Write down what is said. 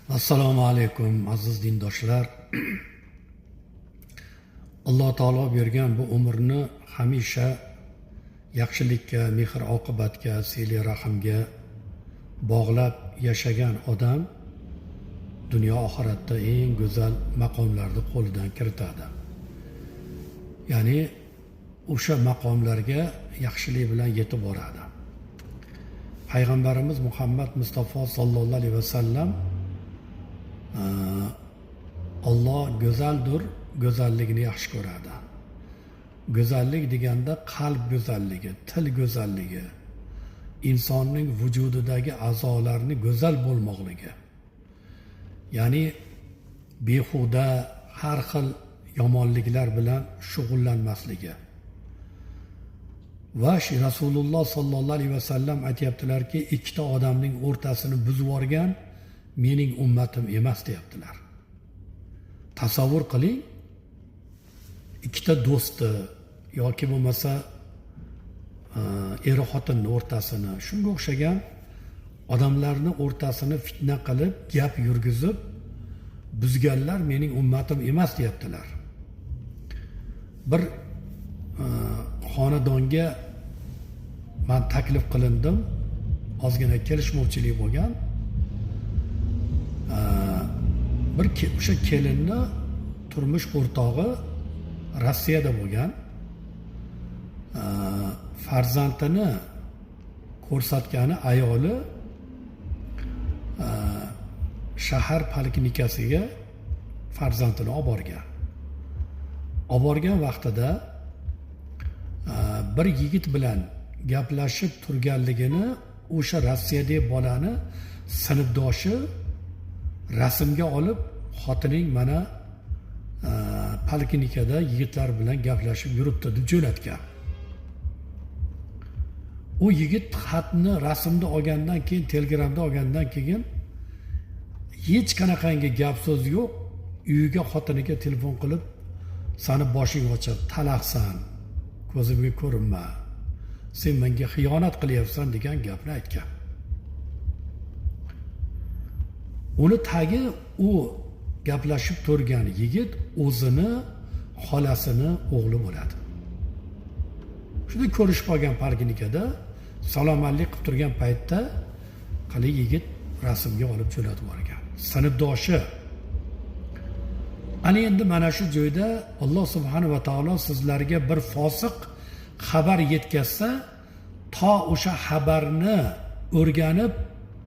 Assalomu alaykum, aziz dindoshlar. Alloh taolo bergan bu umrni hamisha yaxshilikka, mehr oqibatga, siyli rahmga bog'lab yashagan odam dunyo oxiratda eng go'zal maqomlarni qo'lidan kiritadi. Ya'ni o'sha maqomlarga yaxshilik bilan yetib boradi. Payg'ambarimiz Muhammad Mustafa sollallohu alayhi vasallam Alloh go'zaldir, go'zallikni yaxshi ko'radi. Go'zallik deganda qalb go'zalligi, til go'zalligi, insonning vujudidagi a'zolarni go'zal bo'lmoqligi. Ya'ni behuda har xil yomonliklar bilan shug'ullanmasligi. Va Rasululloh sollallohu alayhi vasallam aytyaptilarki, ikkita odamning o'rtasini buzib yuborgan mening ummatim emas deyaptilar. Tasavvur qiling, ikkita do'sti yoki bo'lmasa er xotinni o'rtasini, shunga o'xshagan odamlarni o'rtasini fitna qilib, gap yurgizib buzganlar mening ummatim emas deyaptilar. Bir xonadonga man taklif qilindim, ozgina kelishmovchilik bo'lgan. Bir o'sha kelinni turmush o'rtog'i Rossiyada bo'lgan. Farzandini ko'rsatgani ayoli shahar poliklinikasiga farzandini olib borgan. Olib borgan vaqtida bir yigit bilan gaplashib turganligini o'sha Rossiyadagi bolani sinfdoshi rasmga olib, xotining mana poliklinikada yigitlar bilan gaplashib yuribdi deb jo'natgan. U yigit xatni rasmni olgandan keyin, telegramda olgandan keyin hech qanaqangi gap so'z yo'q, uyiga xotiniga telefon qilib, sani boshing ochiq, talaqsan, ko'zimga ko'rinma, sen menga xiyonat qilyapsan degan gapni aytgan. Uni tagi u gaplashib turgan yigit o'zini xolasini o'g'li bo'ladi. Shunda ko'rishib qolgan poliklinikada, salom alik qilib turgan paytda haligi yigit rasmga olib jo'natib yuborgan sinfdoshi. Ana endi mana shu joyda Alloh subhanahu va taolo sizlarga bir fosiq xabar yetkazsa, to o'sha xabarni o'rganib